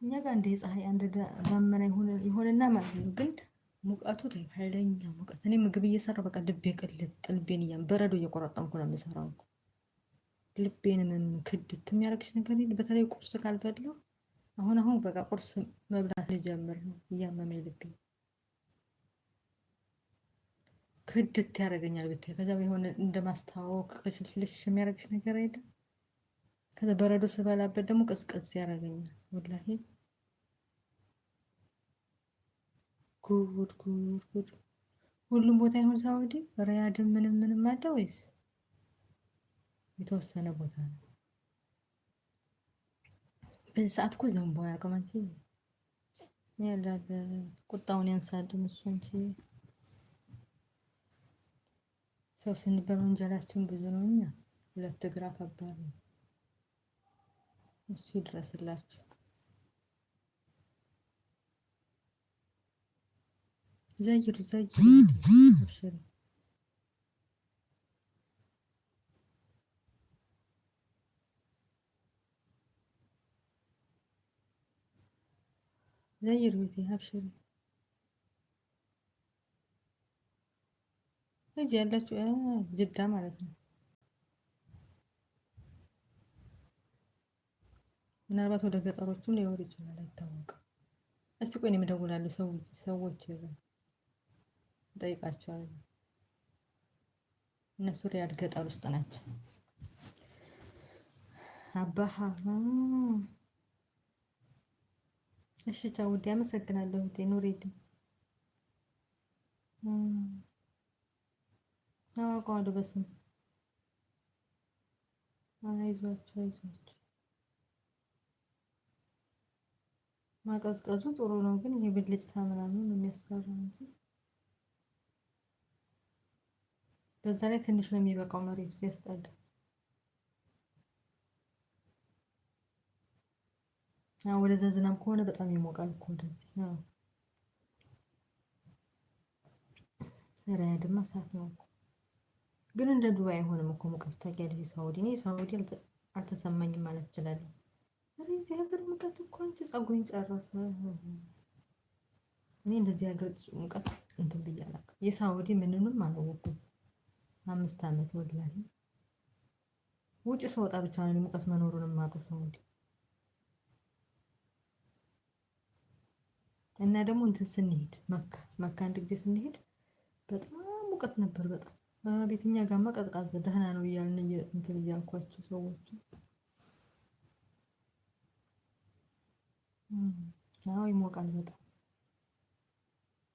እኛ ጋር እንደ ፀሐይ አንድ ደመና ይሆንና ማለት ነው። ግን ሙቀቱ ኃይለኛ ሙቀት። እኔ ምግብ እየሰራሁ በቃ ልቤ ቅልጥ ልቤን እያ በረዶ እየቆረጠምኩ ነው የምሰራው። ልቤን ክድት የሚያደርግሽ ነገር በተለይ ቁርስ ካልበላሁ አሁን አሁን በቃ ቁርስ መብላት ልጀምር ነው። እያመመኝ ልቤ ክድት ያደርገኛል ብታይ። ከዛ የሆነ እንደ ማስታወክ ቅልሽልሽ የሚያደርግሽ ነገር የለም። ከዛ በረዶ ስበላበት ደግሞ ቅዝቅዝ ያደርገኛል። ወላሂ ጉድ ጉድ ጉድ! ሁሉም ቦታ ይሁን ሳውዲ ሪያድም ምንም ምንም አለ ወይስ የተወሰነ ቦታ ነው? በዚህ ሰዓት እኮ ዘንቦ አያውቅም። አንቺ ያላለ ቁጣውን ያንሳልን እሱ እንጂ ሰው ስንበር ወንጀላችን ብዙ ነው። እኛ ሁለት እግራ ከባድ ነው። እሱ ይድረስላችሁ። ዘይሩ ዘይሩ አብሽሪ። ዘይሩ አብሽሪ። እጅ ያላችሁ ጅዳ ማለት ነው። ምናልባት ወደ ገጠሮቹም ሊኖር ይችላል፣ አይታወቅም። እስቲ ቆይ እኔም እደውላለሁ፣ ሰዎች እጠይቃቸዋለሁ። እነሱ ሪያድ ገጠር ውስጥ ናቸው። አባሃ እሺ፣ ቻው ውዴ፣ አመሰግናለሁ። እህቴ ኑሪልኝ። አዋቀዋለሁ በስም። አይዟችሁ አይዟችሁ። ማቀዝቀዙ ጥሩ ነው፣ ግን ይሄ ብልጭታ ምናምን የሚያስፈራ እንጂ በዛ ላይ ትንሽ ነው የሚበቃው መሬቱ ያስጠላል። አዎ ወደዛ ዝናብ ከሆነ በጣም ይሞቃል እኮ ወደዚህ። አዎ ሪያድማ እሳት ነው እኮ ግን እንደ ዱባይ አይሆንም እኮ ሙቀቱ። ታውቂያለሽ፣ ሳውዲ እኔ ሳውዲ አልተሰማኝም ማለት እችላለሁ። ኧረ የዚህ ሀገር ሙቀት እኮ አንቺ ፀጉሬን ጨረሰ። እኔ እንደዚህ ሀገር ሙቀት እንትን ብዬ አላውቅም። የሳውዲ ምንንም አላወኩም። 5 ዓመት ወላሂ ውጭ ስወጣ ብቻ ነው ሙቀት መኖሩን የማውቀው ሳውዲ። እና ደግሞ እንትን ስንሄድ መካ መካ አንድ ጊዜ ስንሄድ በጣም ሙቀት ነበር። በጣም ቤትኛ ጋማ ቀዝቃዛ ደህና ነው እያልን እንትን እያልኳቸው ሰዎቹ። አዎ ይሞቃል በጣም።